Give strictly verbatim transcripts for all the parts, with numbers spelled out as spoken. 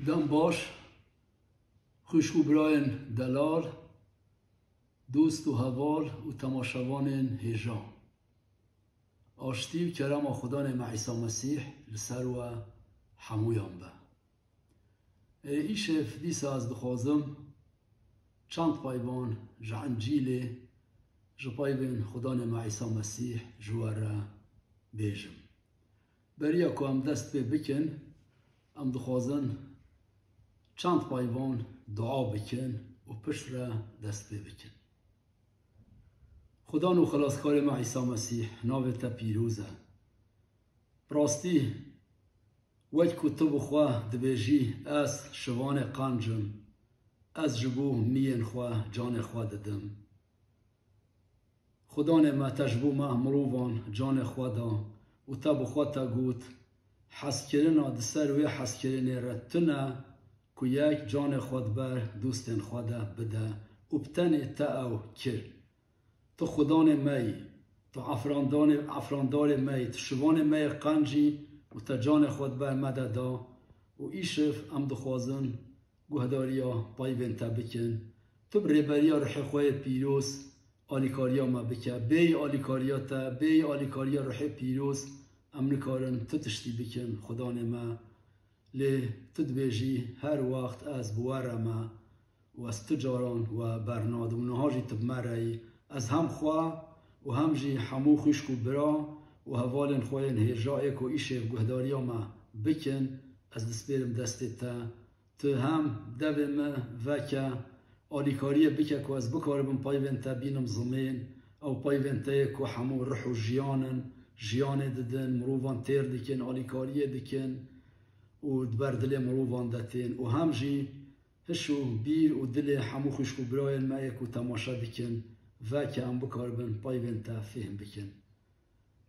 Dem baş, xwişk û birayên delal, dost û heval û temaşevanên hêja. Aştî û kerema Xudanê me Îsa Mesîh li ser we hemûyan be. Ê îşev dîsa ez dixwazim çend peyvan ji Encîlê, ji peyvên Xudanê me Îsa Mesîh ji we re bêjim. Beriya ku em dest pê bikin, em dixwazin çend peyvan dua bikin û piştre dest pê bikin. Xudan û Xelaskarê me Îsa Mesîh, navê te pîroz e. Bi rastî, wek ku tu bi xwe dibêjî, ez şivanê qenc im, ez ji bo miyên xwe canê xwe didim. Xudanê me, te ji bo me mirovan canê xwe da û te bi xwe te got, hezkirina di ser wê hezkirinê re tune ku yek canê xwe di ber dostên xwe de bide û bi tenê te ew kir. Tu Xudanê me yî, tu efrandanê, efrandarê me yî, tu şivanê me yê qenc î û te canê xwe di ber me de da û îşev em dixwazin guhdariya peyvên te bikin. Tu bi rêberiya ruhê xwe yê pîroz alîkariya me bike. Bêyî alîkariya te, bêyî alîkariya ruhê pîroz em nikarin tu tiştî bikin, Xudanê me. Lê tu dibêjî, her wext ez bi we re me û ez tu caran we bernadim û niha jî tu bi me re yî. Ez hem xwe û hem jî hemû xwişk û bira û hevalên xwe yên hêja ê ku îşev guhdariya me bikin, ez dispêrim destê te. Tu hem devê min veke, alîkariyê bike ku ez bikaribim peyvên te bînim zimên, ew peyvên te yê ku hemû ruh û jiyan in, jiyanê didin, mirovan têr dikin, alîkariyê dikin û di ber dilê mirovan de tên û hem jî hiş û bîr û dilê hemû xwişk û birayên me yê ku temaşe dikin, veke em bikaribin peyvên te fêhm bikin.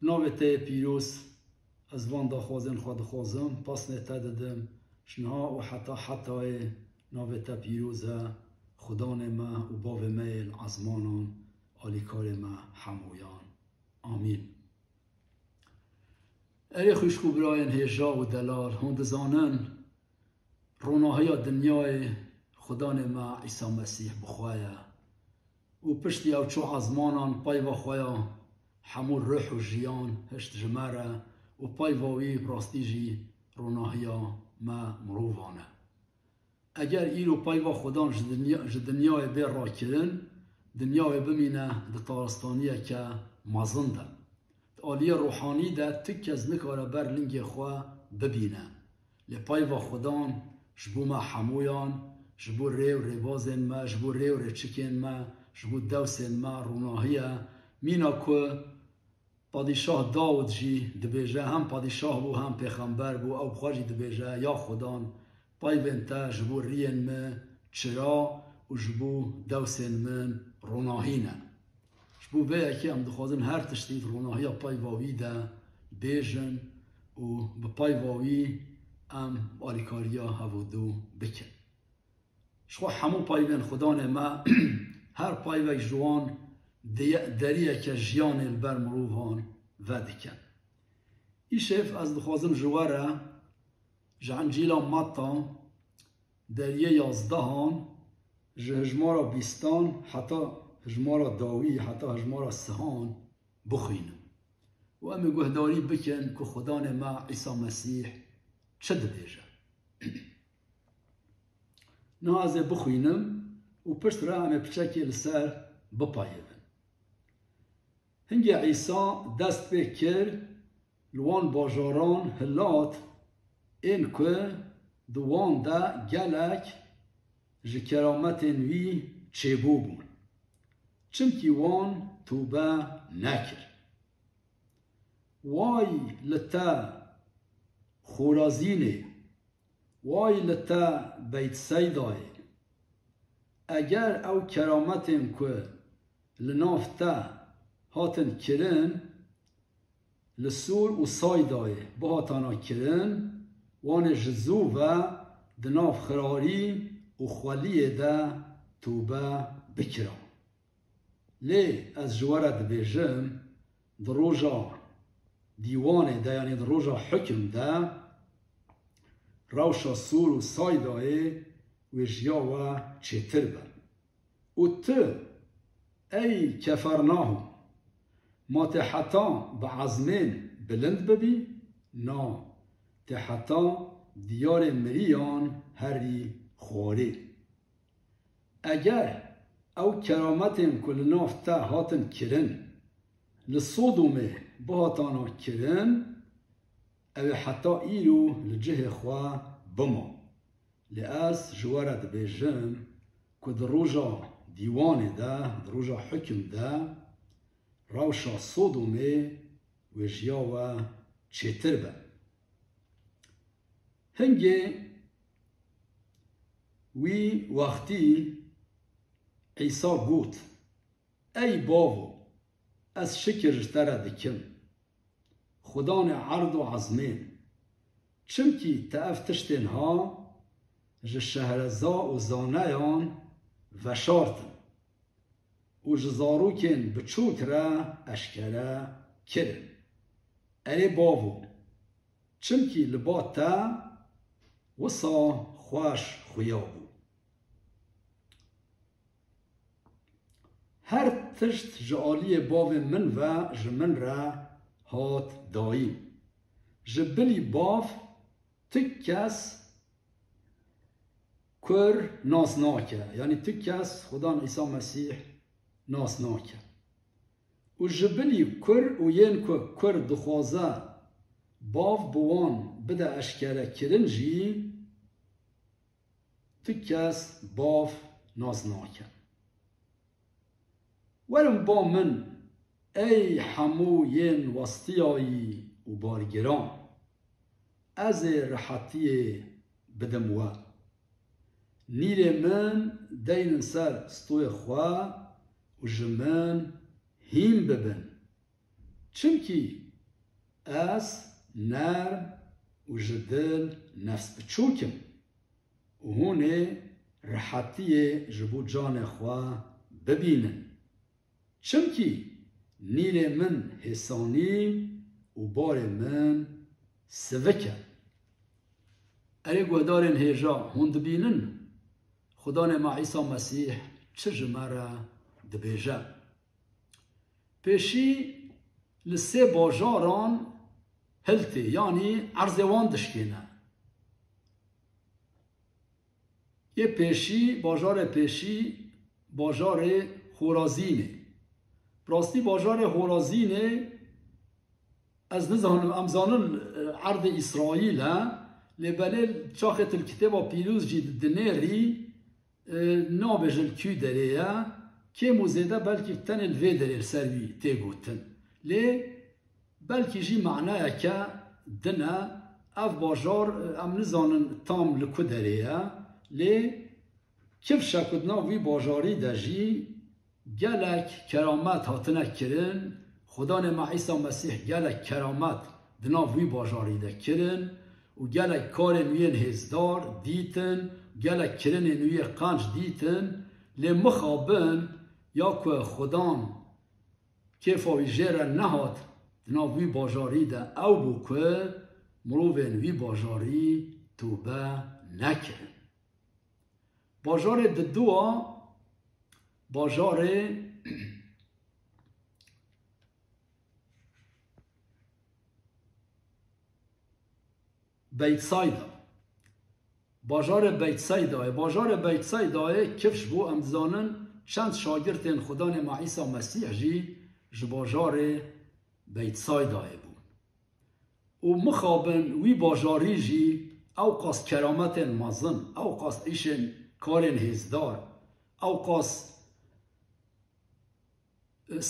Navê te yê pîroz, ez van daxwazên xwe dixwazim, pasnê te didim, ji niha û heta hetayê navê te pîroz e, Xudanê me û Bavê me yê li ezmanan, alîkarê me hemûyan. Amîn. Erê xwişk û birayên hêja û delal, hûn dizanin, ronahiya dinyayê Xudanê me Îsa Mesîh bi xwe ye. Û piştî ew çû ezmanan, peyva xwe ya hemû ruh û jiyan hişt ji me re û peyva wî bi rastî jî ronahiya me mirovan e. Eger îro peyva Xudan ji dinya, ji dinyayê bê rakirin, dinya wê bimîne di taristaniyeke mezin de. Di aliyê ruhanî de tu kes nikare ber lingê xwe bibîne. Lê peyva Xudan ji bo me hemûyan, ji bo rê û rêbazên me, ji bo rê û rêçikên me, ji bo dewsên me ronahî ye. Mîna ku Padîşah Dawid jî dibêje, hem padîşah bû, hem pêxember bû, ew bi xwe jî dibêje, ya Xudan, peyvên te ji bo riyên min çira û ji bo dewsên min ronahî ne. Ji bo vê yekê em dixwazin her tiştî di ronahiya peyva wî de bêjin û bi peyva wî em alîkariya hevûdu bikin. Ji xwe hemû peyvên Xudanê me, her peyvek ji wan diye-, deriyeke jiyanê li ber mirovan vedike. Îşev ez dixwazim ji we re ji Encîla Meta, deriyê yazdehan, ji hijmara bîstan heta hijmara dawî, heta hijmara sihan bixwînim. Û em ê guhdarî bikin ku Xudanê me Îsa Mesîh çi dibêje. Niha ez ê bixwînim û piştre em ê piçekê li ser bipeyivin. Hingê Îsa dest pê kir, li wan bajaran hilat, ên ku di wan de gelek ji kerametên wî çêbûbûn. Çimkî wan tobe nekir. Way li te Xorazînê! Way li te Beytseydayê! Eger ew kerametên ku li nav te hatin kirin, li Sûr û Saydayê bihatana kirin, wan ê ji zû ve di nav xirarî û xweliyê de tobe bikira. Lê ez ji we re dibêjim, di roja dîwanê de, yanî di roja hukm de, rewşa Sûr û Saydayê wêjiya we çêtir be. Û tu, ey Kefernahûm, ma tê heta bi ezmên bilind bibî? Na, tê heta diyarê miriyan herî xwarê. Eger ew kerametên ku li nav te hatin kirin, li Sodomê bihatana kirin, ew ê heta îro li cihê xwe bima. Lê ez ji we re dibêjim ku di roja dîwanê de, di roja hukm de, rewşa Sodomê wêjiya we çêtir be. Hingê wî wextî Îsa got, Ey bavo, ez şikir ji te re dikim, Xudanê erd û ezmên, çimkî te ev tiştên ha ji şehreza û zaneyan veşartin û ji zarokên biçûk re eşkere kirin. Erê bavo, çimkî li ba te wisa xweş xuya bû. Her tişt ji aliyê bavê min ve ji min re hat dayîn. Ji bilî bav tu kes kur nas nake. Yanî tu kes Xudan Îsa Mesîh nas nake. Û ji bilî kur û yên ku kur dixwaze bav bi wan bide eşkerekirin jî, tu kes bav nas nake. Werin ba min, ey hemû yên westiyayî û bargiran, ez ê rihetiyê bidim we. Nîrê min deynin ser stoyê xwe û ji min hîn bibin. Çimkî ez nerm û ji dil nefsbiçûk im û hûn ê rihetiyê ji bo canê xwe bibînin. Çimkî nîrê min hêsanî û barê min sivik e. Erê guhdarên hêja, hûn dibînin Xudanê me Îsa Mesîh çi ji me re dibêje? Pêşî li sê bajaran hiltê, yanî erzê wan dişkêne. Yê pêşî, bajarê pêşî, bajarê Xorazînê. Bi rastî bajarê Xorazînê, ez nizanim, em zanin, e, erdê Îsraîl e, lê belê çaxê tu li Kitêba Pîroz jî dinêrî, e, nabêje li kî derê ye, kêm û zêde belkî tenê li vê derê li ser wî tê gotin. Lê belkî jî manayeke din e. Ev bajar, e, em nizanin tam li ku derê ye, lê kifşe ku di nav wî bajarî de jî gelek keramet hatine kirin. Xudanê me Îsa Mesîh gelek keramet di nav wî bajarî de kirin û gelek karên wî yên hêzdar dîtin, gelek kirinên wî yê qenc dîtin. Lê mixabin ya ku Xudan kêfa wî jê re nehat di nav wî bajarî de, ew bû ku mirovên wî bajarî tobe nekirin. Bajarê diduwa, bajarê Beytsayda. Bajarê Beytsaydayê. Bajarê Beytsaydayê kifş bû, em dizanin çend şagirtên Xudanê me Îsa Mesîh jî ji bajarê Beytsaydayê bûn. Û mixabin wî bajarî jî ewqas kerametên mezin, ewqas îşên karên hêzdar, ewqas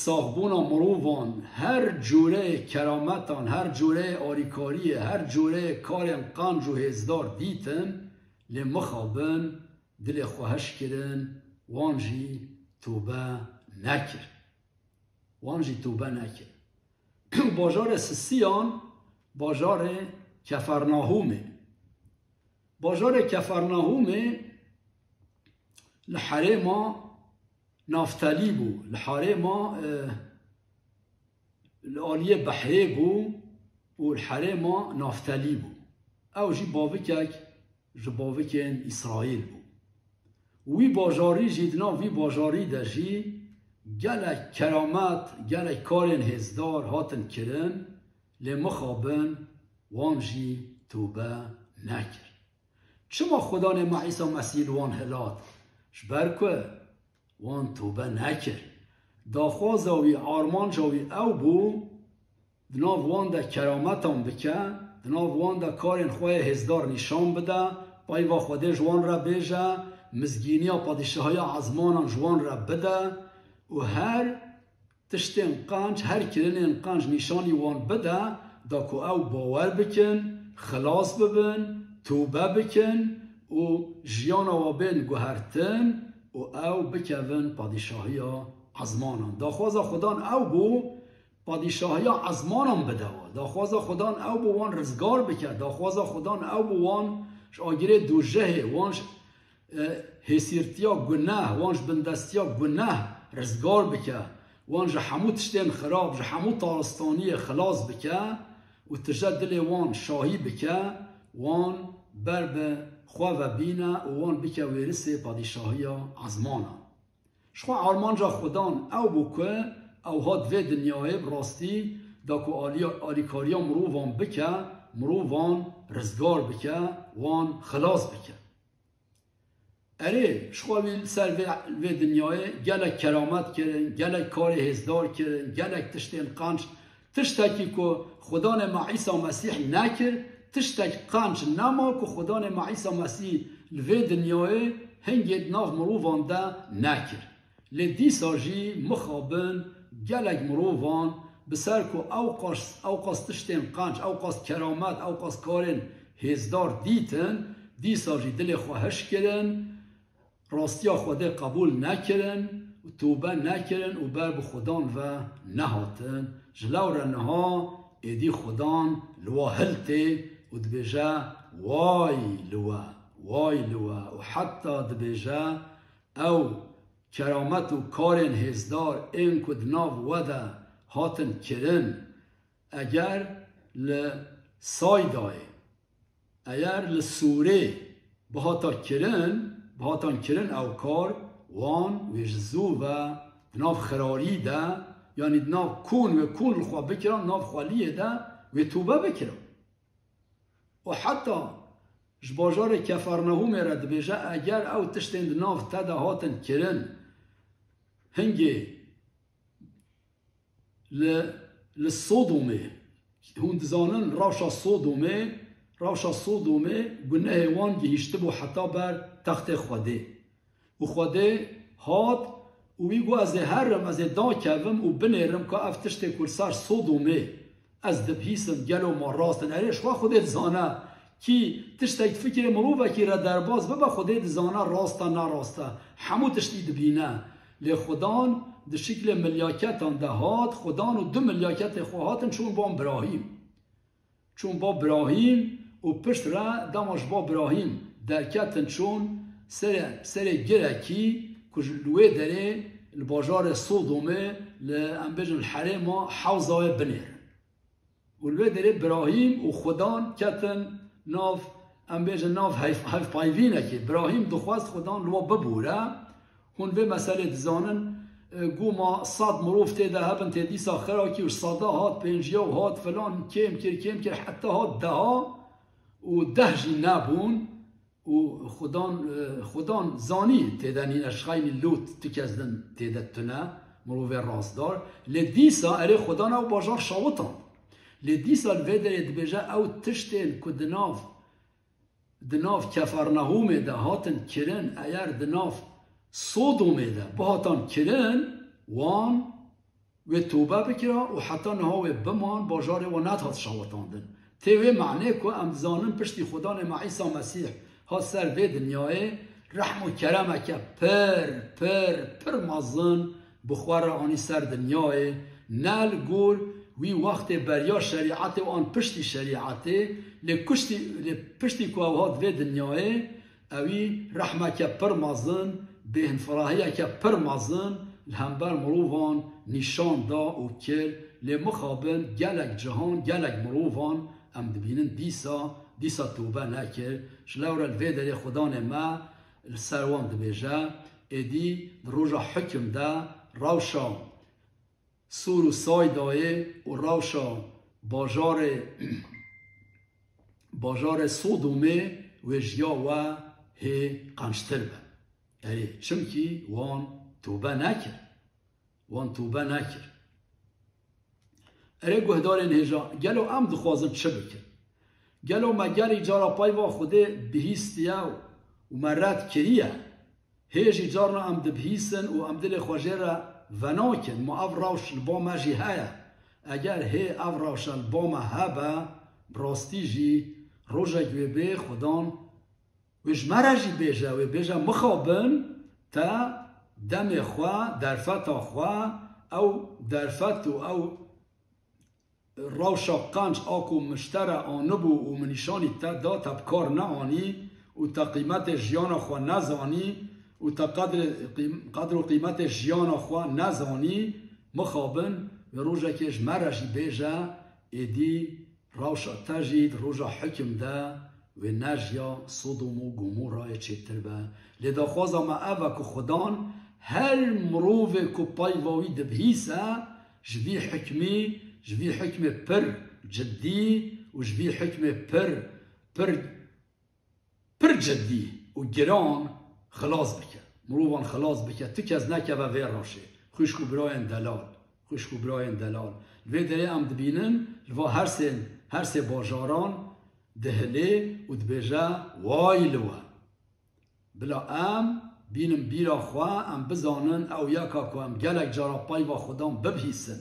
saxbûna mirovan, her cûreyê kerametan, her cûreyê alîkariyê, her cûreyê karên qenc û hêzdar dîtin, lê mixabin dilê xwe hişk kirin, wan jî tobe nekir. Wan jî tobe nekir. Bajarê sisiyan, bajarê Kefernahûmê. Bajarê Kefernahûmê li herêma Naftelî bû, li herêma, e, li aliyê behrê bû û li herêma Naftelî bû. Ew jî bavikek ji bavikên Îsraîl bû. Wî bajarî jî, di nav vî bajarî de jî gelek keramet, gelek karên hêzdar hatin kirin, lê mixabin wan jî tobe nekir. Çima Xudanê me Îsa Mesîh li wan hilat? Ji ber ku wan tobe nekir. Daxwaza wî, armanca wî ew bû, di nav wan de kerametan bike, di nav wan de karên xwe yê hêzdar nîşan bide, peyva Xwedê ji wan re bêje, mizgîniya padîşahiya ezmanan ji wan re bide û her tiştên qenc, her kirinên qenc nîşanî wan bide, da ku ew bawer bikin, xilas bibin, tobe bikin û jiyana we bên guhertin û ew bikevin padîşahiya ezmanan. Daxwaza Xudan ew bû, padîşahiya ezmanan bide we. Daxwaza Xudan ew bû wan rizgar bike. Daxwaza Xudan ew bû wan ji agirê dûjehê, wan ji, e, hêsîrtiya guneh, wan ji bindestiya guneh rizgar bike. Wan ji hemû tiştên xirab, ji hemû taristaniyê xilas bike û tije dilê wan şahî bike, wan ber bi xwe ve bîne û wan bike wêrisê padîşahiya ezmanan. Ji xwe armanca Xudan ew bû ku ew hat vê dinyayê bi rastî da ku aliya-, alîkariya mirovan bike, mirovan rizgar bike, wan xilas bike. Erê, ji xwe wî li ser vê, vê dinyayê gelek keramet kirin, gelek karê hêzdar kirin, gelek tiştên qenc, tiştekî ku Xudanê me Îsa Mesîh nekir, tiştek qenc nema ku Xudanê me Îsa Mesîh li vê dinyayê hingê di nav mirovan de nekir. Lê dîsa jî mixabin gelek mirovan bi ser ku ewqas, ewqas tiştên qenc, ewqas keramet, ewqas karên hêzdar dîtin, dîsa jî dilê xwe hiş kirin, rastiya Xwedê qebûl nekirin û tobe nekirin û ber bi Xudan ve nehatin. Ji lewre niha êdî Xudan li we hiltê û dibêje, "Way li we, way li we." Û heta dibêje, ew keramet û karên hêzdar ên ku di nav we de hatin kirin, eger li Saydayê, eger li Sûrê bihata kirin, bihatan kirin ew kar, wan wê ji zû ve di nav xirarî de, yanî di nav kûn wê kûn li xwe bikiran, di nav xweliyê de wê tobe bikiran. Û heta ji bajarê Kefernehûmê re dibêje, eger ew tiştên di nav te de hatin kirin, hingê li, li Sodomê, hûn dizanin rewşa Sodomê, rewşa Sodomê gunehê wan gihîştibû heta ber textê Xwedê. Û Xwedê hat û wî got, "Ez ê herim, ez ê dakevim û binêrim ka ev tiştê ku li ser Sodomê ez dibihîsim, gelo ma rast in?" Erê, ji xwe Xwedê dizane, kî tiştek fikirê mirovekî re derbas bibe, Xwedê dizane rast e, ne rast e. Hemû tiştî dibîne. Lê Xudan di şiklê milyaketan de hat, Xudan û du milyaketê xwe hatin çûn ba Birahîm. Çûn ba Birahîm û pişt re dema ji ba Birahîm derketin çûn serê, serê girekî ku ji li wê derê li bajarê Sodomê li, em bêjin, li herêma Hewzayê binêrin. Û li wê derê Birahîm û Xudan ketin nav, em bêjin, nav heyf-, hevpeyvînekê. Birahîm dixwest Xudan li we bibûre. Hûn vê meselê dizanin, e, goma sed mirov tê de hebin, tê dîsa xirakî û ji seda hat pêncuya û hat filan, kêm kir, kêm kir, heta hat deha û deh jî nebûn. Û Xudan, e, Xudan zanî tê de nîne, ji xeynî Lût tu kes din tê de tune, mirovê rastdar. Lê dîsa erê Xudan ew bajar şawitand. Lê dîsa li vê derê dibêje, ew tiştên ku di nav di nav Kefernehûmê de hatin kirin, eger di nav Sodomê de bihatan kirin, wan wê tobe bikira û heta niha wê biman, bajarê we nedihat şawitandin. Tê wê manê ku em dizanin piştî Xudanê me Îsa Mesîh hat ser vê dinyayê, rehm û keremeke pir, pir, pir mezin bi xwe re anî ser dinyayê, ne li gor wî wextê beriya şerîetê û an piştî şerîetê, lê kuştî, lê piştî ku ew hat vê dinyayê, ewî rehmeke pir mezin, bêhnfirahiyeke pir mezin li hember mirovan nîşan da û kir, lê mixabin gelek cihan, gelek mirovan em dibînin dîsa dîsa tobe nekir. Ji lewre li vê derê Xudanê me li ser wan dibêje, êdî di roja hukm de rewşa Sûr û Saydayê û rewşa bajarê, bajarê Sodomê wê ji ya we hê qenctir be. Erê, çimkî wan tobe nekir. Wan tobe nekir. Erê guhdarên hêja, gelo em dixwazin çi bikin? Gelo me gelî cara peyva Xwedê bihîstiye û me red kiriye? Hê jî carna em dibihîsin û em dilê xwe jê re venakin. Ma ev rewş li ba me jî heye? Eger hê ev rewşa li ba me hebe, bi rastî jî rojek wê bê Xudan wê ji me re jî bêje, wê bêje, mixabin, te demê xwe, derfeta xwe, ew derfet û ew rewşa qenc a ku min ji te re anibû û min nîşanî te da, te bi kar neanî û te qîmetê jiyana xwe nezanî û te qedrê, qîm-, qedr û qîmetê jiyana xwe nezanî, mixabin, wê rojekê ji me re jî bêje, êdî rewşa te jî di roja hukm de wê ne ji ya Sodom û Gomorayê çêtir be. Lê daxwaza me ev e ku Xudan her mirovê ku peyva wî dibihîse, ji vî hukmî, ji vî hukmê pir cidî û ji vî hukmê pir, pir, pir cidî û giran xilas bike. Mirovan xilas bike. Tu kes nekeve vê rewşê. Xwişk û birayên delal. Xwişk û birayên delal. Li vê derê em dibînin, li va hersên, her sê bajaran dihilê û dibêje, way li we. Bila em bînin bîra xwe, em bizanin ew yeka ku em gelek cara peyva Xudan bibihîsin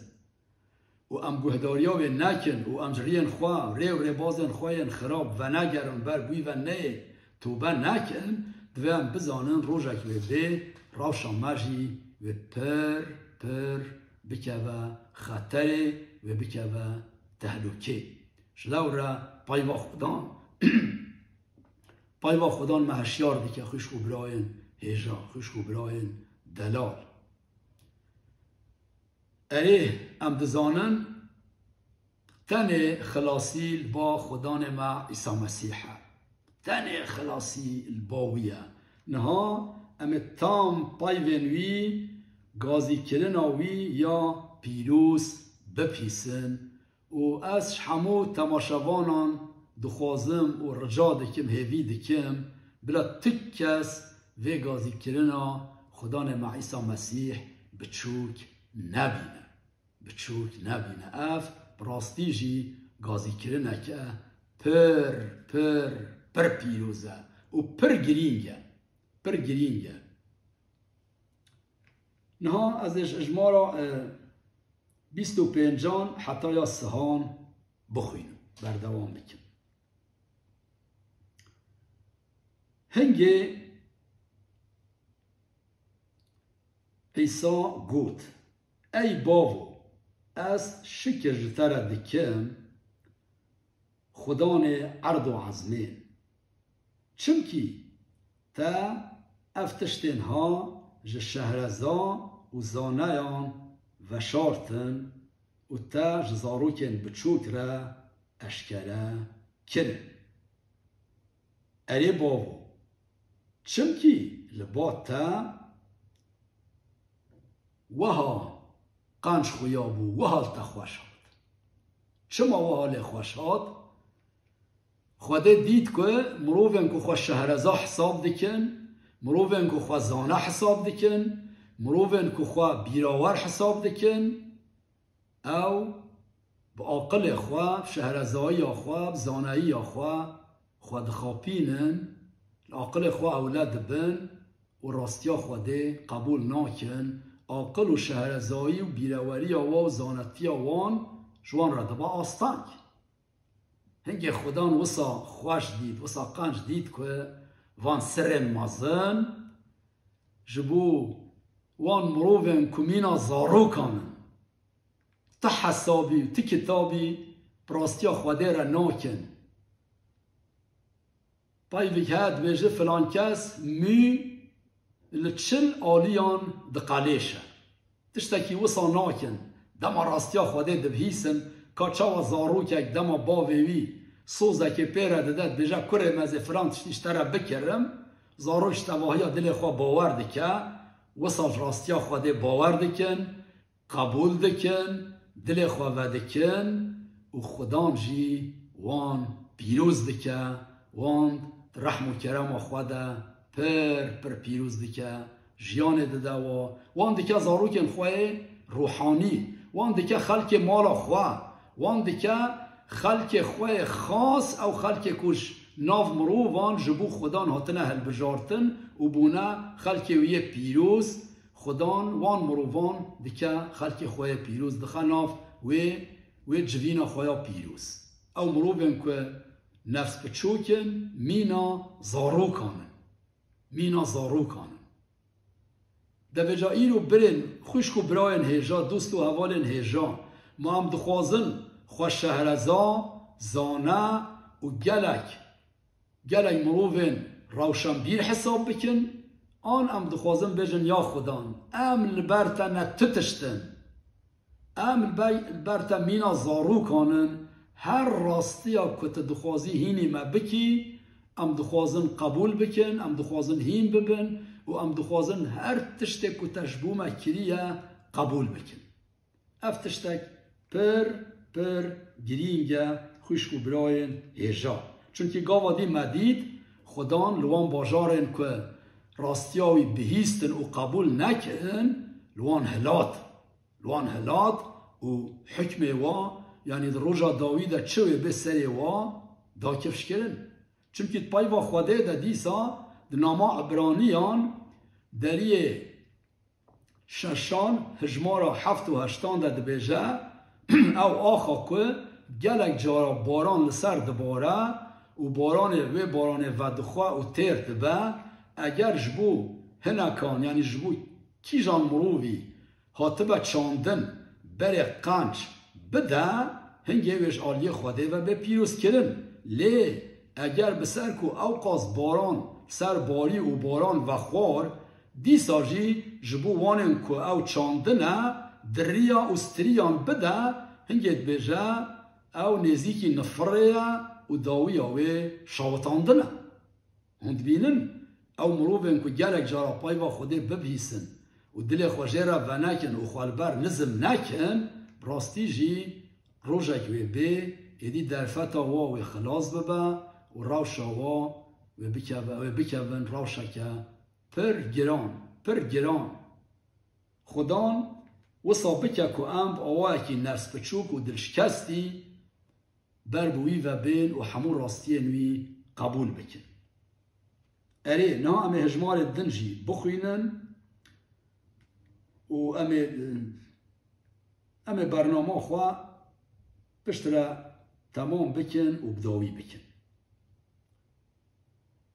û em guhdariya wê nekin û em ji riyên xwe, rê û rêbazên xwe yên xirab venegerin ber, bi wî ve neyê tobe nekin, divê em bizanin rojek wê bê, rewşa me jî wê pir, pir bikeve xeterê, wê bikeve tehlûkê. Ji lewre peyva Xudan, peyva Xudan me hişyar dike, xwişk û birayên hêja, xwişk û birayên delal. Erê, em dizanin, tenê xilasî li ba Xudanê me Îsa Mesîh e. Tenê xilasî li ba wî ye. Niha em ê tam peyvên wî, gazîkirina wî ya pîroz bipîsin û ez ji hemû temaşevanan dixwazim û rica dikim, hêvî dikim, bila tu kes vê gazîkirina Xudanê me Îsa Mesîh biçûk nebîne. Biçûk nebîne. Ev bi rastî jî gazîkirineke pir, pir, pir pîroz e û pir girîng e. Pir girîng e. Niha ez ê ji ijmara, e, bîst û pêncan heta ya sihan bixwînim, berdewam bikim. Hingê Îsa got, Ey bavo, ez şikir ji te re dikim, Xudanê erd û ezmên. Çimkî te ev tiştên ha ji şehreza û zaneyan veşartin û te ji zarokên biçûk re eşkere kirin. Erê bavo, çimkî li ba te wiha qenc xuya bû, wiha li te xweş hat. Çima wiha lê xweş hat? Xwedê dît ku mirovên ku xwe şehreza hesab dikin, mirovên ku xwe zane hesab dikin, mirovên ku xwe bîrawer hesab dikin, ew bi aqilê xwe, bi şehrezayiya xwe, bi zanayiya xwe, xwe dixapînin, li aqilê xwe ewle dibin û rastiya Xwedê qebûl nakin. Aqil û şehrezayî û bîreweriya wan û zanetiya wan ji wan re dibe asteng. Hingê Xudan wisa xweş dît, wisa qenc dît ku van sirrên mezin ji bo wan mirovên ku mîna zarokan in, ti hesabî û ti kitabî bi rastiya Xwedê re nakin. Peyvek heye dibêje filan kes mû li çil aliyan diqelêşe. Tiştekî wisa nakin. Dema rastiya Xwedê dibihîsin, ka çawa zarokek dema bavê wî sozekê pê re dide, dibêje, kurê me zê filan tiştî ji te re bikirim, zarok ji tevahiya dilê xwe bawer dike, wisa ji rastiya Xwedê bawer dikin, qebûl dikin, dilê xwe vedikin û Xudan jî wan pîroz dike, wan di rehm û kerema xwe de pir, pir pîroz dike, jiyanê dide wa, wan dike zarokên xwe yê ruhanî, wan dike xelkê mala xwe, wan dike xelkê xwe yê xas, ew xelkê ku ji nav mirovan ji bo Xudan hatine hilbijartin û bûne xelkê wî yê pîroz, Xudan wan mirovan dike xelkê xwe yê pîroz, dixe nav wê, wê civîna xwe ya pîroz. Ew mirovên ku nefs piçûk in, mîna zarokan in. Mîna zarokan in. Devêca îro birên, xwişk û birayên hêja, dost û hevalên hêja, ma em dixwazin xwe şehreza, zane û gelek, gelek mirovên rewşenbîr hesab bikin, an em dixwazin bêjin, ya Xudan, em li ber te ne tu tişt in. Em li ber, li ber te mîna zarokan in, her rastiya ku tu dixwazî hînî me bikî, em dixwazin qebûl bikin, em dixwazin hîn bibin û em dixwazin her tiştê ku te ji bo me kiriye qebûl bikin. Ev tiştek pir, pir girîng e, xwişk û birayên hêja. Çunkî gava dî me dît, Xudan li wan bajarên ku rastiya wî bihîstin û qebûl nekirin, li wan hilat. Li wan hilat û hikmê wa, yanî di roja dawî de çi wê bê serê wa, da kifşkirin. Çimkî di peyva Xwedê de dîsa di nama Ibraniyan deriyê şeşan hijmara heft û heştan de dibêje, ew axa ku gelek cara baran li ser dibare û baranê wê baranê vedixwe û têr dibe, eger ji bo hinekan, yanî ji bo kîjan mirovî hatibe çandin berê qenc bide, hingê wê ji aliyê Xwedê ve bê pîrozkirin. Lê eger bi ser ku ewqas baran ser barî û baran vexwar, dîsa jî ji bo wanên ku ew çandine diriya û stiriyan bide, hingê dibêje, ew nêzîkî nifirê ye û dawiya wê şawitandin e. Hûn dibînin, ew mirovên ku gelek cara peyva Xwedê bibihîsin û dilê xwe jê re venekin û xwe li ber nizm nekin, bi rastî jî rojek wê bê, êdî derfeta wa wê xilas bibe û rewşa wa wê bikeve, wê bikevin rewşeke pir giran, pir giran. Xudan wisa bike ku em bi awayekî nefsbiçûk û dilşikestî ber bi wî ve bên û hemû rastiyên wî qebûl bikin. Erê, niha em ê hejmarê din jî bixwînin û em ê, em ê bernama xwe piştre temam bikin û bi dawî bikin.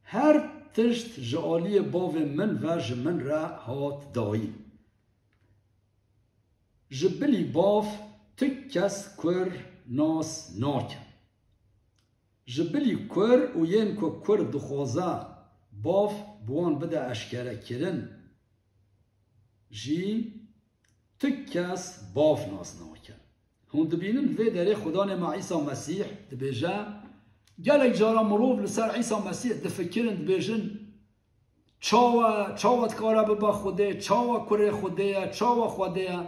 Her tişt ji aliyê bavê min ve ji min re hat dayîn. Ji bilî bav tu kes kur nas nake. Ji bilî kur û yên ku kur dixwaze bav bi wan bide eşkerekirin jî tu kes bav nas nake. Hûn dibînin, vê derê Xudanê me Îsa Mesîh dibêje, gelek cara mirov li ser Îsa Mesîh difikirin, dibêjin, çawa, çawa dikare bibe Xwedê, çawa kurê Xwedê ye, çawa Xwedê ye?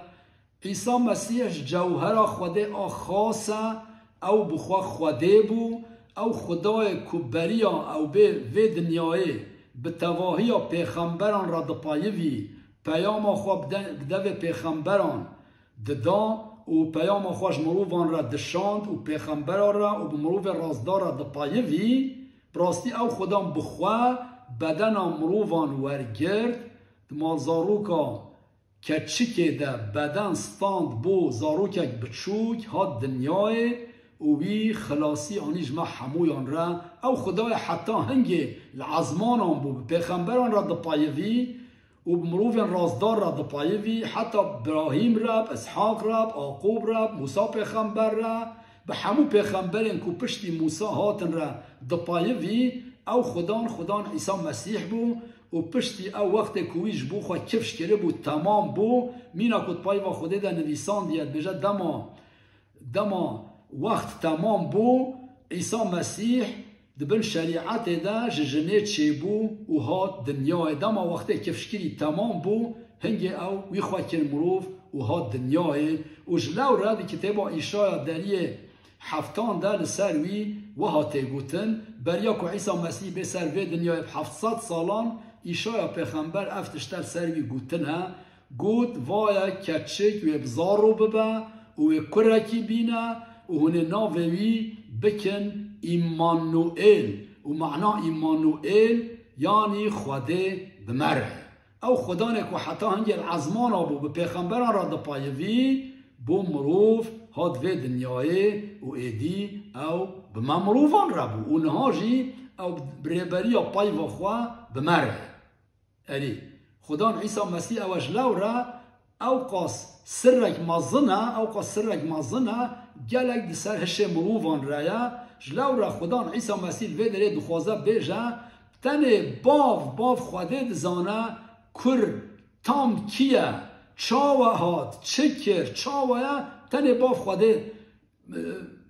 Îsa Mesîh ji cewhera Xwedê a xas e, ew bi xwe Xwedê bû, ew Xwedayê ku beriya ew bê vê dinyayê bi tevahiya pêxemberan re dipeyivî, peyama xwe bi de-, bi devê pêxemberan dida û peyama xwe ji mirovan re dişand û pêxembera re û bi mirovê rastdar re dipeyivî, bi rastî ew Xudan bi xwe bedena mirovan wergirt, di malzaroka keçikê de beden stand bo zarokek biçûk, hat dinyayê û wî xilasî anî ji me hemûyan re. Ew Xwedayê heta hingê li ezmanan bû, bi pêxemberan re dipeyivî û bi mirovên rastdar re dipeyivî, heta Birahîm re, bi Îshaq re, bi Aqûb re, bi Mûsa pêxember re, bi hemû pêxemberên ku piştî Mûsa hatin re dipeyivî, ew Xudan, Xudan Îsa Mesîh bû û piştî ew wextê ku wî ji bo xwe kifş kiribû, temam bû, mîna ku di peyva Xwedê de nivîsandiye, dibêje, dema, dema wext temam bû, Îsa Mesîh di bin şerîetê de ji jinê çêbû û hat dinyayê. Dema wextê kifşkirî temam bû, hingê ew wî xwe kir mirov û hat dinyayê. Û ji lewre di kitêba Îşaya deriyê heftan de li ser wî wiha tê gotin, beriya ku Îsa Mesîh bê ser vê dinyayê bi heft sed salan, Îşaya pêxember ev tişte li ser wî gotine, got, Vaye keçik wê bi zaro bibe û wê kurekî bîne û hûn ê navê wî bikin Îmanuêl. Û mana Îmanuêl yanî Xwedê bi me re ye. Ew Xudanê ku heta hingê li ezmana bû, bi pêxemberan re dipayivî, bû mirov, hat vê dinyayê û êdî ew bi me mirovan re bû û niha jî ew bi rêberiya peyva xwe bi me re ye. Erê, Xudan Îsa Mesîh ew e ji lewre, ew qas sirrek mezin e, ew qas sirrek mezin e, gelek di ser hişê mirovan re ye. Ji lewre Xudan Îsa Mesîh li vê derê dixwaze bêje, tenê Bav, Bav Xwedê dizane, Kur tam kî ye, çawa hat, çi kir, çawa ye, tenê Bav Xwedê, e,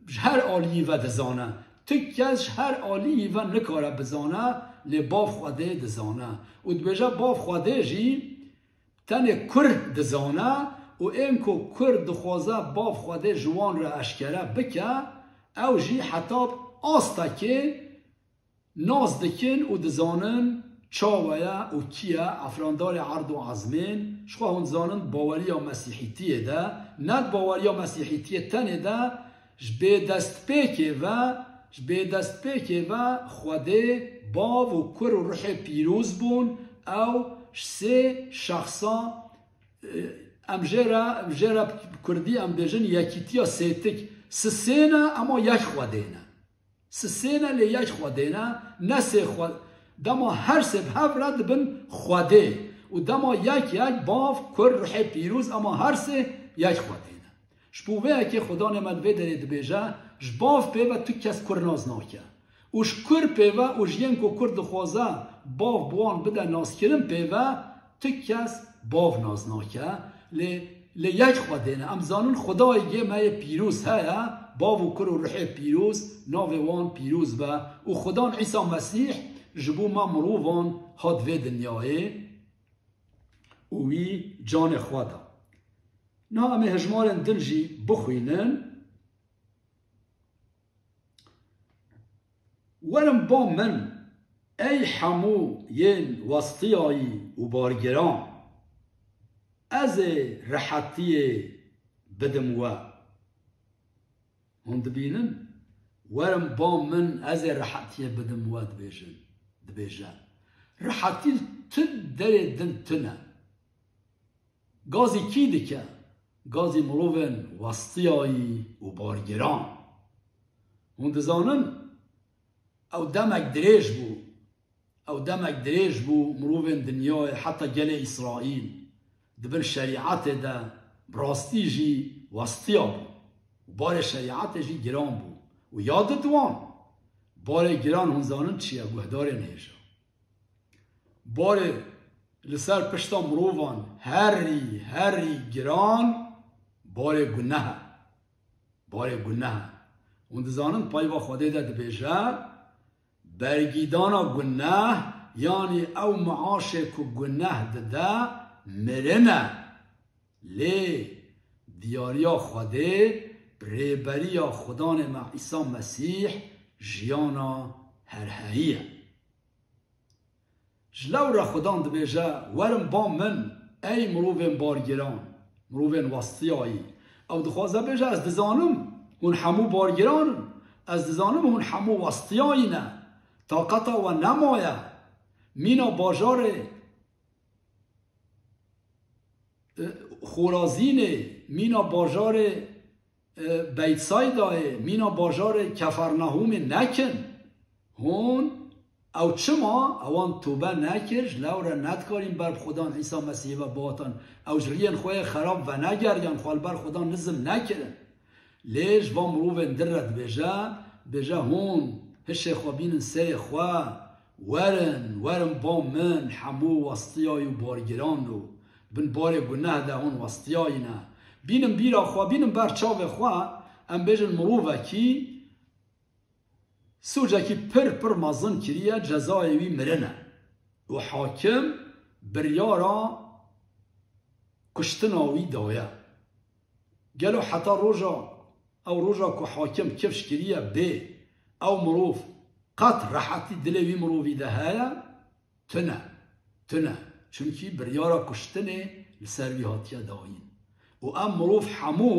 ji her aliyî ve dizane. Tu kes ji her aliyî ve nikare bizane, lê Bav Xwedê dizane. Û dibêje Bav Xwedê jî tenê Kur dizane û ên ku Kur dixwaze Bav Xwedê ji wan re eşkere bike, ew jî heta bi astekê nas dikin û dizanin çawa ye û kî ye, efrandarê erd û ezmên, ji xwe hûn dizanin baweriya Mesîhîtiyê de, ne di baweriya Mesîhîtiyê tenê de, ji bêdestpêkê ve, ji bêdestpêkê ve Xwedê Bav û Kur û Ruhê Pîroz bûn, ew ji sê şexsa, e, em jê re, em jê re bi kurdî em bêjin yekîtiya sêtik, sisê ne, ema yek Xwedê ne. Sisê ne lê yek Xwedê ne, ne sê Xwe-, dema her sê bi hev re dibin Xwedê. Û dema yek yek Bav, Kur, Ruhê Pîroz, ema her sê yek Xwedê ne. Ji bo vê yekê Xudanê me di vê derê dibêje, ji Bav pê ve tu kes Kur nas nake. Û ji Kur pê ve û ji yên ku Kur dixwaze Bav bi wan bide naskirin pê ve, tu kes Bav nas nake, lê, lê yek Xwedê ne. Em zanin Xwedayê yê me yê pîroz heye, Bav û Kur û Ruhê Pîroz, navê wan pîroz be. Û Xudan Îsa Mesîh ji bo me mirovan hat vê dinyayê û wî canê xwe da. Niha em ê hejmarên din jî bixwînin. Werin ba min, ey hemû yên westiyayî û bargiran, ez ê rehetiyê bidim we. Hûn dibînin? Werin ba min, ez ê rehetiyê bidim we, dibêjin, dibêje. Rehetî li tu derê din tune. Gazî kî dike? Gazî mirovên westiyayî û bargiran. Hûn dizanin, ew demek dirêj bû. Ew demek dirêj bû, mirovên dinyayê, heta gelê Îsraîl, di bin şerîetê de bi rastî jî westiya bû. Û barê şerîetê jî giran bû. Û ya di diwan, barê giran hûn zanin çi ye, guhdarên hêja? Barê li ser pişta mirovan herî, herî giran barê guneh e. Barê guneh e. Hûn dizanin peyva Xwedê de dibêje, bergîdana guneh, yanî ew miaşê ku guneh dide, mirin e. Lê diyariya Xwedê bi rêberiya Xudanê me Îsa Mesîh jiyana herheyî ye. Ji lewre Xudan dibêje, werin ba min, ey mirovên bargiran, mirovên westiyayî. Ew dixwaze bêje, ez dizanim hûn hemû bargiran in, ez dizanim hûn hemû westiyayî ne, taqeta we nemaye. Mîna bajarê, e, Xorazînê, mîna bajarê, e, Beytsaydayê, mîna bajarê Kefernahûmê nekin. Hûn, ew çima? Ewan tobe nekir, ji lewre nedikarîn ber bi Xudan Îsa Mesîhê ve bihatin. Ew ji riyên xwe yê xerab venegeriyan, xwe li ber Xudan nizm nekirin. Lê ji van mirovên din re dibêje, dibêje, hûn hişê xwe bînin serê xwe, werin, werin ba min, hemû westiyayî û bargiran û bin barê guneh de hûn westiyayî ne. Bînin bîra xwe, bînin ber çavê xwe, em bêjin mirovekî sûcekî pir pir mezin kiriye, cezayê wî mirin e. Û hakim biryara kuştina wî daye. Gelo heta roja, ew roja ku hakim kifş kiriye bê, ew mirov qet rehetî dilê wî mirovî de heye? Tune, tune. Çimkî biryara kuştinê li ser wî hatiye dayîn. Û em mirov hemû,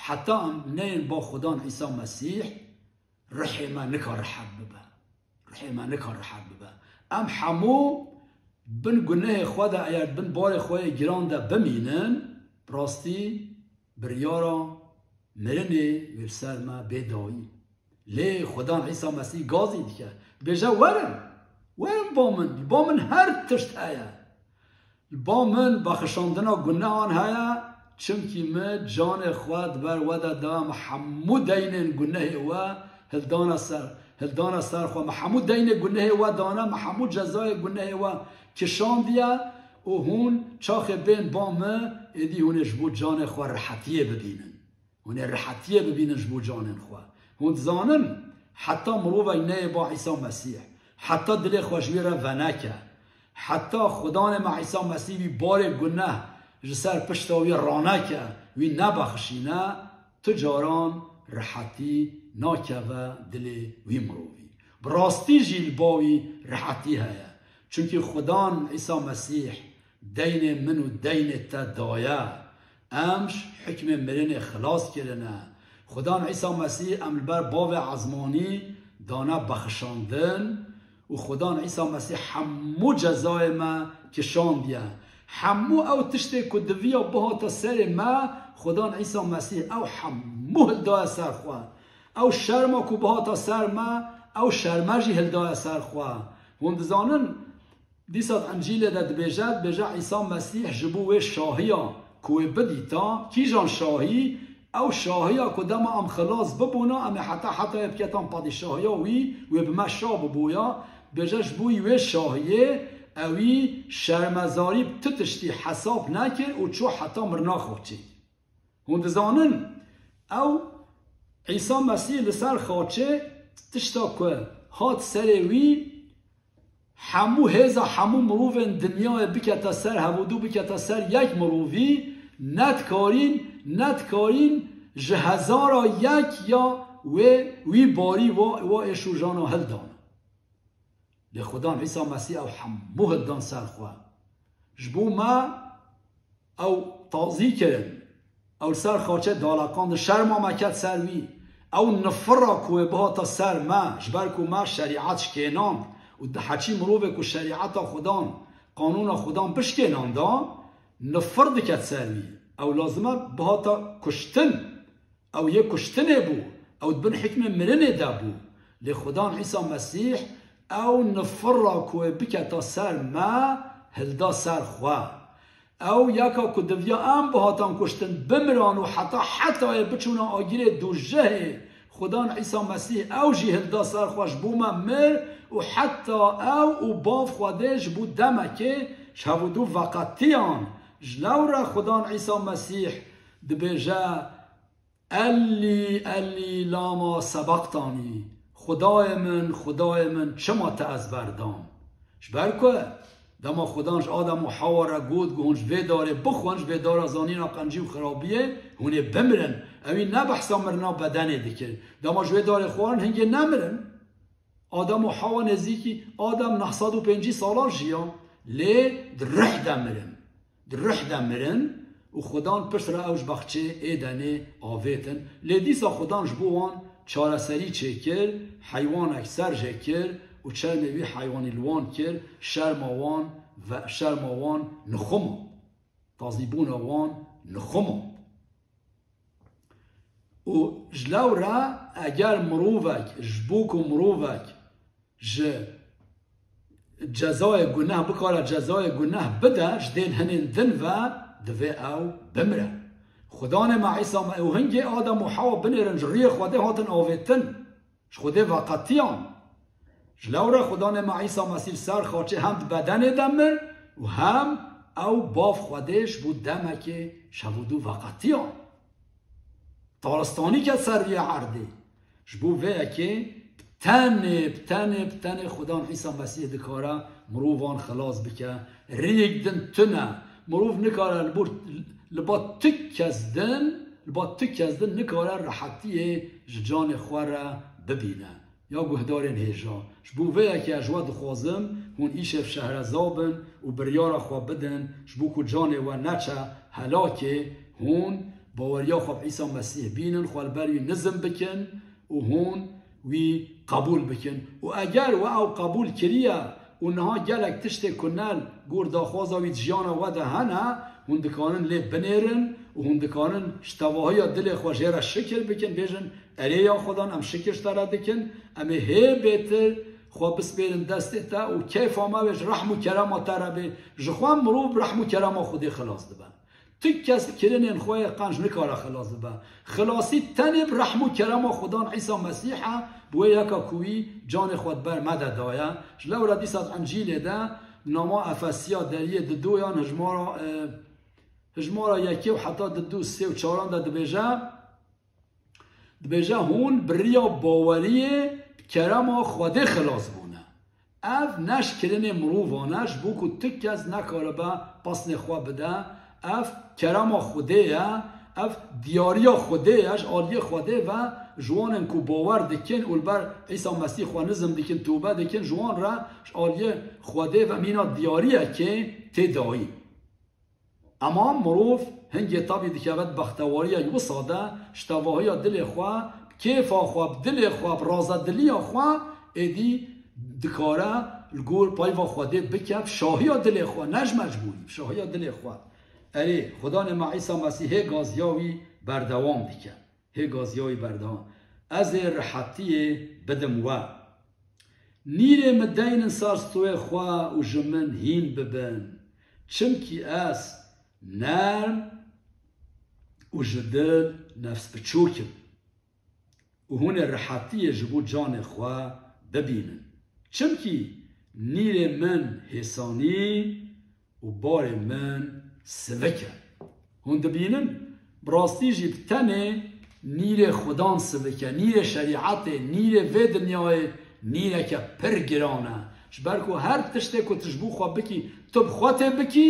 heta em neyên ba Xudan Îsa Mesîh, rihê me nikare rehet bibe. Rihê me nikare rehet bibe. Em hemû bin gunehê xwe de, eger bin barê xwe yê giran de bimînin, bi rastî biryara mirinê wê li ser me bê dayî. Lê Xudan Îsa Mesîh gazî dike. Dibêje, werin, werin ba min, li ba min her tişt heye. Li ba min bexşandina gunehan heye, çimkî min canê xwe di ber we de da, min hemû deynên gunehê we hildana ser, hildana ser xwe. Min hemû deynê gunehê we dane, min hemû cezayê gunehê we kişandiye û hûn çaxê bên ba min, êdî hûn ê ji bo canê xwe rehetiyê bibînin. Hûn ê rehetiyê bibînin ji bo canên xwe. Hûn dizanin, heta mirovek neyê ba Îsa Mesîh, heta dilê xwe ji wî re veneke, heta Xudanê me Îsa Mesîh wî barê guneh ji ser pişta wî raneke, wî nebexşîne, tu caran rehetî nakeve dilê wî mirovî. Bi rastî jî li ba wî rehetî heye. Çimkî Xudan Îsa Mesîh deynê min û deynê te daye. Em ji hikmê mirinê xilas kirine. Xudan Îsa Mesîh em li ber bavê ezmanî dane bexşandin û Xudan Îsa Mesîh hemû cezayê me kişandiye. Hemû ew tiştê ku diviya bihata serê me, Xudan Îsa Mesîh ew hemû hildaye ser xwe. Ew şerma ku bihata ser me, ew şerme jî hildaye ser xwe. Hûn dizanin, dîsa di Încîlê de dibêje, dibêje Îsa Mesîh ji bo wê şahiya ku wê bidîta, kîjan şahî? Ew şahiya ku dema em xilas bibûna, em ê heta hetayê biketan padîşahiya wî, wê bi me şa bibûya, dibêje ji bo wê şahiyê ewî şermezarî bi tu tiştî hesab nekir û çû heta mirina xaçê. Hûn dizanin, ew Îsa Mesîh li ser xaçê tişta ku hat serê wî, hemû hêza hemû mirovên dinyayê bikete ser, hevûdû bikete ser yek mirovî, nedikarîn, nedikarîn ji hezara yek ya wê, wî barî wa, wa êşojana hildana. Lê Xudan Îsa Mesîh ew hemû hildan ser xwe. Ji bo me ew tazî kirin. Ew li ser xaçê daleqandin, şerma me ket ser wî. Ew nifira ku wê bihata ser me, ji ber ku me şerîet şikênand û diheçî mirovê ku şerîeta Xudan, qanûna Xudan bişkênanda, nifir diket ser wî. Ew lazim e bihata kuştin. Ew yê kuştinê bû, ew di bin hikmê mirinê de bû. Lê Xudan Îsa Mesîh ew nifira ku wê biketa ser me, hilda ser xwe. Ew yeka ku diviya em bihatan kuştin, bimiran û heta hetayê biçûna agirê dûjehê, Xudan Îsa Mesîh ew jî hilda ser xwe, ji bo me mir û heta ew û Bav Xwedê ji bo demekê ji hevûdû veqetiyan. Ji lewre Xudan Îsa Mesîh dibêje, Elî, Elî, lama sebaqtanî? Xwedayê min, Xwedayê min, çima te ez berdam? Ji ber ku dema Xudan ji Adem û Hewa re got, ku hûn ji vê darê bixwin, ji vê dara zanîna qencî û xirabiyê, hûn ê bimirin. Ewî ne behsa mirina bedenê dikir. Dema ji wê darê xwarin, hingê nemirin. Adem û Hewa nêzîkî, Adem neh sed û pêncî sala jiya, lê di rih de mirin. Di rih de mirin û Xudan pişt re ew ji baxçê Êdenê avêtin. Lê dîsa Xudan ji bo wan çareserî çêkir, heywanek ser jê kir û çermê wî heywanî li wan kir, şerma wan ve, şerma wan nixumand. Tazîbûna wan nixumand. Û ji lewre eger mirovek, ji bo ku mirovek ji cezayê guneh bikare cezayê guneh bide, ji dên hinên din ve divê ew bimire. Xudanê me Îsa me û hingê Adem û Hewa binêrin ji rûyê Xwedê hatin avêtin. Ji Xwedê veqetiyan. Ji lewre Xudanê me Îsa Mesîh li ser xaçê hem di bedenê de mir û hem ew Bav Xwedê ji bo demekê ji hevûdû veqetiyan. Taristanî ket ser rûyê erdê. Ji bo vê yekê di Tenê, bi tenê, bi tenê Xudan Îsa Mesîh dikare mirovan xilas bike. Rêyek din tune. Mirov nikare li bor, li ba tu kes din, li ba tu kes din nikare rehetiyê ji canê xwe re bibîne. Ya guhdarên hêja, ji bo vê yekê ez ji we dixwazim, hûn îşev şehreza bin û biryara xwe bidin, ji bo ku canê we neçe helakê, hûn baweriya xwe bi Îsa Mesîh bînin, xwe li ber wî nizm bikin û hûn wî qebûl bikin. Û eger we ew qebûl kiriye û niha gelek tiştê ku ne li gor daxwaza wî di jiyana we de hene, hûn dikarin lê binêrin û hûn dikarin ji tevahiya dilê xwe jê re şikir bikin, bêjin, Erê ya Xudan, em şikir ji te re dikin, em ê hê bêtir xwe bispêrin destê te û keyfa me wê ji rehm û kerema te re bê. Ji xwe mirov bi rehm û kerema Xwedê xilas dibe. Tu kes kirinên xwe yê qenc nikare xilas bibe. Xilasî tenê bi rehm û kerema Xudan Îsa Mesîh e, bi wê yeka ku wî canê xwe di ber me de daye. Ji lewra dîsa di Încîlê de, nama Efesiya deriyê didoyan hijmara, e, hijmara yekê û heta didu sê û çaran de dibêje, dibêje, hûn bi riya baweriyê bi kerema Xwedê xilas bûne. Ev ne ji kirinê mirovan e, ji bo ku tu kes nekaribe pesnê xwe bide. Ev kerema Xwedê ye, ev diyariya Xwedê ye, ji aliyê Xwedê ve ji wan ên ku bawer dikin û li ber Îsa Mesîh xwe nizm dikin, tobe dikin, ji wan re ji aliyê Xwedê ve mîna diyariyekê tê dayîn. Ema mirov hingê tevî dikeve di bextewariya wisa de, ji tevahiya dilê xwe, bi kêfa xwe, bi dilê xwe, bi razediliya xwe, êdî dikare li gor peyva Xwedê bike, bi şahiya dilê xwe, ne ji mecbûrî, bi şahiya dilê xwe. Erê, Xudanê me Îsa Mesîh hê gaziya wî berdewam dike. Hê gaziya wî berdewam. Ez ê rehetiyê bidim we. Nîrê min deynin ser stûyê xwe û ji min hîn bibin. Çimkî ez nerm û ji dil nefsbiçûk im. Û hûn ê rehetiyê ji bo canê xwe bibînin. Çimkî nîrê min hêsanî û barê min sivik e. Hûn dibînin, bi rastî jî bi tenê nîrê Xudan sivik e, nîrê şerîetê, nîrê vê dinyayê nîreke pir giran e. Ji ber ku her tiştê ku tu ji bo xwe bikî, tu bi xwe tê bikî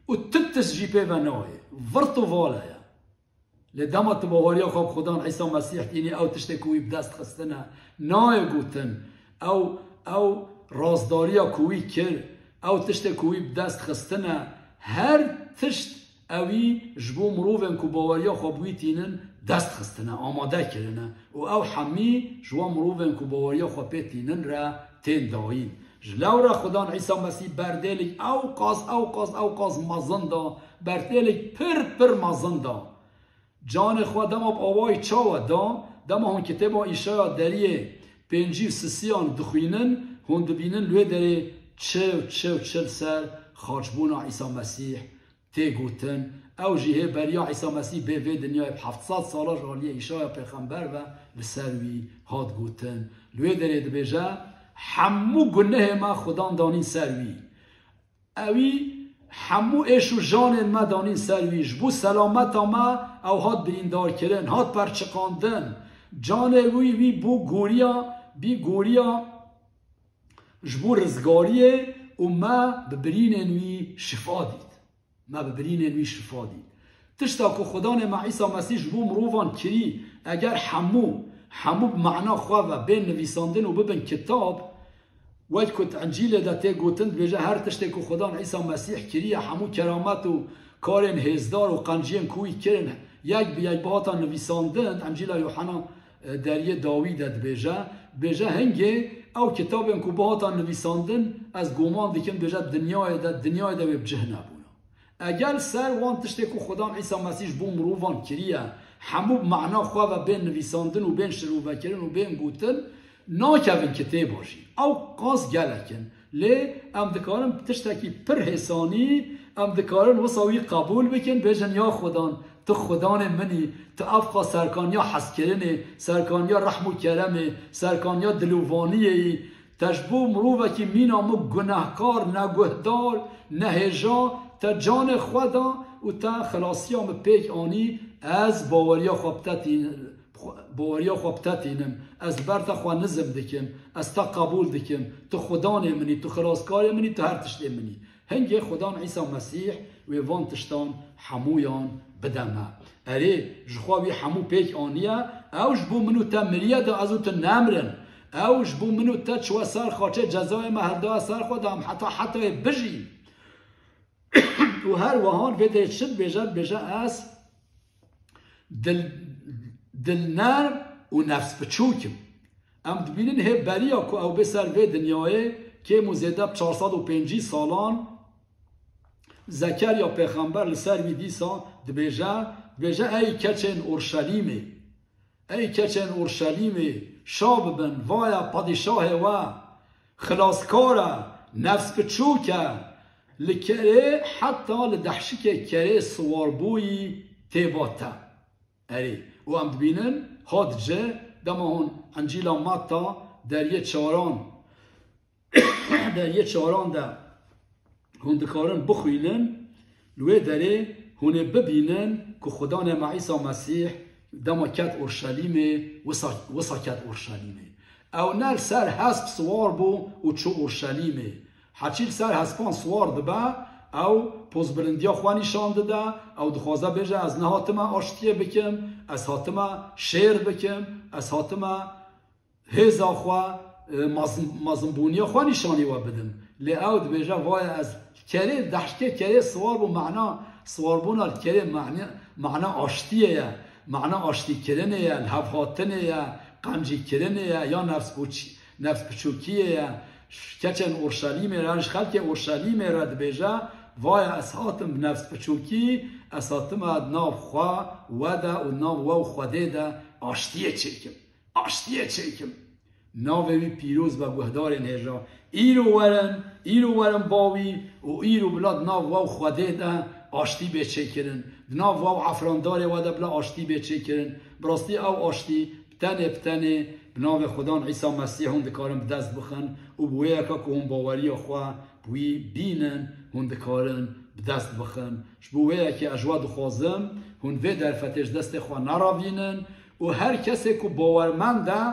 û tu tişt jî pê ve nayê. Virt û vale ye. Lê dema tu baweriya xwe bi Xudan Îsa Mesîh tînî, ew tiştê ku wî bi dest xistine, nayê gotin. Ew, ew razdariya ku wî kir, ew tiştê ku wî bi dest xistine, her tişt ewî ji bo mirovên ku baweriya xwe bi wî tînin dest xistine, amade kirine. Û ew hemî ji wan mirovên ku baweriya xwe pê tînin re tên dayîn. Ji lewra Xudan Îsa Mesîh berdêlik ew qas, ew qas, ew qas mezin da, berdêlik pir, pir mezin da. Canê xwe dema bi awayî çawa da, dema hûn kitêba Îşaya deriyê pêncî û sisiyan dixwînin, hûn dibînin li wê derê çi û çi û çi li ser xaçbûna Îsa Mesîh tê gotin. Ew jî hê beriya Îsa Mesîh bê vê dinyayê bi heft sed sala ji aliyê Îşaya pêxember ve li ser wî hat gotin. Li wê derê dibêje, hemû gunehê me Xudan danîn ser wî. Ewî hemû êş û janên me danîn ser wî. Ji bo selameta me ew hat birîndarkirin, hat perçiqandin. Canê wî, wî bû goriya, bî goriya ji bo rizgariyê û me bi birînên wî şifa dît. Me bi birînên wî şifa dît. Tişta ku Xudanê me Îsa Mesîh ji bo mirovan kirî, eger hemû, hemû bi mana xwe ve bên nivîsandin û bibin kitab, wek ku di Încîlê de tê gotin, dibêje, her tiştê ku Xudan Îsa Mesîh kiriye, hemû keramet û karên hêzdar û qenciyên ku wî kirin, yek bi yek bihata nivîsandin, di Încîla Yûhena, e, deriyê dawî de dibêje, dibêje, hingê ew kitabên ku bihata nivîsandin, ez goman dikim, dibêje, dinyayê de, dinyayê de wê bi cih nebûna. Eger ser wan tiştê ku Xudan Îsa Mesîh ji bo mirovan kiriye, hemû bi mana xwe ve bên nivîsandin û bên şirovekirin û bên gotin, nakevin kitêba jî. Ew qas gelek in. Lê em dikarin bi tiştekî pir hêsanî, em dikarin wisa wî qebûl bikin, bêjin, ya Xudan, tu Xudanê min î, tu ev qas serkaniya hezkirinê, serkaniya rehm û keremê, serkaniya dilovaniyê yî, Te ji bo mirovekî mîna min gunehkar, neguhdar, nehêja, te canê xwe da û te xelasiya min pêk anî, ez baweriya xwe bi te tî-, bi Xwe, baweriya xwe bi te tînim. Ez li ber te xwe nizm dikim. Ez te qebûl dikim. Tu Xudanê min î, tu xilaskarê min î, tu her tiştê min î. Hingê Xudan Îsa Mesîh wê van tiştan hemûyan bide me. Erê, ji xwe wî hemû pêk aniye, ew ji bo min û te miriye da ez û tu nemrin. Ew ji bo min û te çiwe ser xaçê cezayê me hildaye ser xwe da em heta hetayê bijîn. Û her wihan vê derê çi dibêje, dibêje ez dil, dilnerm û nefsbiçûk im. Em dibînin hê beriya ku ew bê ser vê dinyayê kêm û zêde bi çar sed û pêncî salan Zekerya pêxember li ser wî dîsa dibêje, dibêje, Ey keçên Orşelîmê, ey keçên Orşelîmê, şa bibin, vaya padîşahê we, xilaskar e, nefsbiçûk e, li kerê heta li dehşikê kerê siwarbûyî tê ba te. Erê, û em dibînin, hat ci, dema hûn Encîla Matta deriyê çaran, deriyê çaran de hûn dikarin bixwînin, li wê derê hûn ê bibînin ku Xudanê me Îsa Mesîh dema ket Orşelîmê, wisa, wisa ket Orşelîmê. Ew ne li ser hesp siwar bû û çû Orşelîmê. Heçî li ser hespan siwar dibe, ew pozbilindiya xwe nîşan dide, ew dixwaze bêje, Ez nehatime aştiyê bikim, ez hatime şêr bikim, ez hatime hêza xwe, e, mezin-, mezinbûniya xwe nîşanî we bidim. Lê ew dibêje, Vaye ez kerê, dehştê kerê siwar bû, mena siwarbûna li kerê mane-, mena aştiyê ye, mena aştîkirinê ye, lihevhatinê ye, qencîkirinê ye, ya nefsbûçî-, nefsbiçûkiyê ye. Ş-, keçên Orşelîmê re, ji xelkê Orşelîmê re dibêje, Vaye ez hatim bi nefsbiçûkî, ez hatime di nav xwe, we de û nav we û Xwedê de aştiyê çêkim. Aştiyê çêkim. Navê wî pîroz be guhdarên hêja. Îro werin, îro werin ba wî û îro bila di nav we û Xwedê de aştî bê çêkirin. Di nav we û efrandarê we de bila aştî bê çêkirin. Bi rastî ew aştî bi tenê, bi tenê bi navê Xudan Îsa Mesîh hûn dikarin bi dest bixin û bi wê yeka ku hûn baweriya xwe bi wî bînin, hûn dikarin bi dest bixin. Ji bo wê yekê ez ji we dixwazim, hûn vê derfetê ji destê xwe nerevînin û her kesê ku bawermend e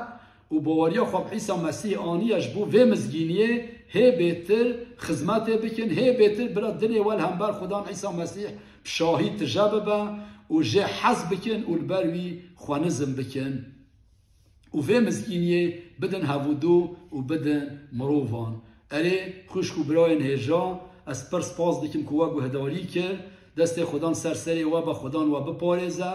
û baweriya xwe bi Îsa Mesîh aniye ji bo vê mizgîniyê hê bêtir xizmetê bikin, hê bêtir bila dilê we li hember Xudan Îsa Mesîh bi şahî tije bibe û jê hez bikin û li ber wî xwe nizm bikin. Û vê mizgîniyê bidin hevûdû û bidin mirovan. Erê, xwişk û birayên hêja, ez pir spas dikim ku we guhdarî kir. Destê Xudan ser serê we be, Xudan we biparêze.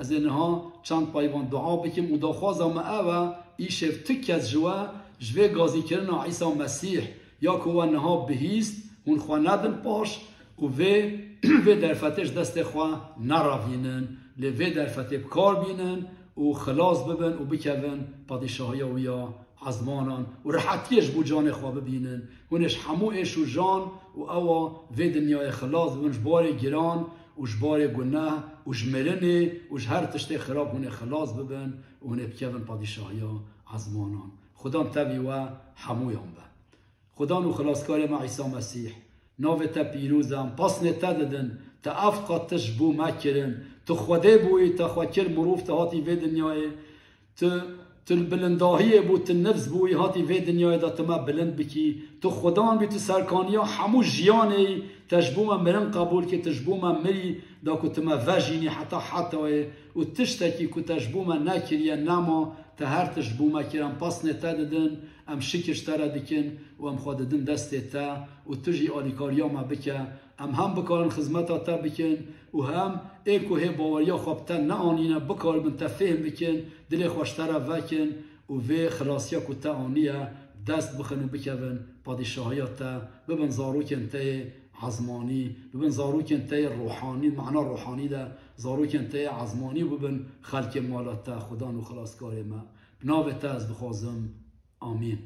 Ez ê niha çend peyvan dua bikim û daxwaza me ev e, îşev tu kes ji we, ji vê gazîkirina Îsa Mesîh, ya ku we niha bihîst, hûn xwe nedin paş û vê, vê derfetê ji destê xwe nerevînin. Lê vê derfetê bi kar bînin û xilas bibin û bikevin padîşahiya wî ya ezmanan û rehetiyê ji bo canê xwe bibînin. Hûn ê ji hemû êş û jan û ewa vê dinyayê xilas bibin, ji barê giran û ji barê guneh û ji mirinê û ji her tiştê xirab hûn ê xilas bibin û hûn ê bikevin padîşahiya ezmanan. Xudan tevî we hemûyan be. Xudan û Xilaskarê me Îsa Mesîh, navê te pîroz e, em pesnê te didin, te ev qat tişt ji bo me kirin. Tu Xwedê bûyî, te xwe kir mirov, tu hatî vê dinyayê. Tu, tu li bilindahiyê bû, tu nifs bûyî, hatî vê dinyayê de tu me bilind bikî. Tu Xudan bî, tu serkaniya hemû jiyanê yî, te ji bo me mirin qebûl kir, tu ji bo me mirî, da ku tu me vejînî heta hetayê. Û tiştekî ku te ji bo me nekiriye nema, te her tişt ji bo me kir. Em pesnê te didin, em şikir ji te re dikin û em xwe didin destê te û tu jî alîkariya me bike. Em hem bikarin xizmeta te bikin û hem ê ku hê baweriya xwe bi te neanîne, bikaribin te fêhm bikin, dilê xwe ji te re vekin û vê xilasiya ku te aniye dest bixin û bikevin padîşahiya te, bibin zarokên te yê ezmanî, bibin zarokên te yê ruhanî, mana ruhanî de zarokên te yê ezmanî bibin xelkê mala te, Xudan û Xilaskarê me. Bi navê te ez dixwazim. Amîn.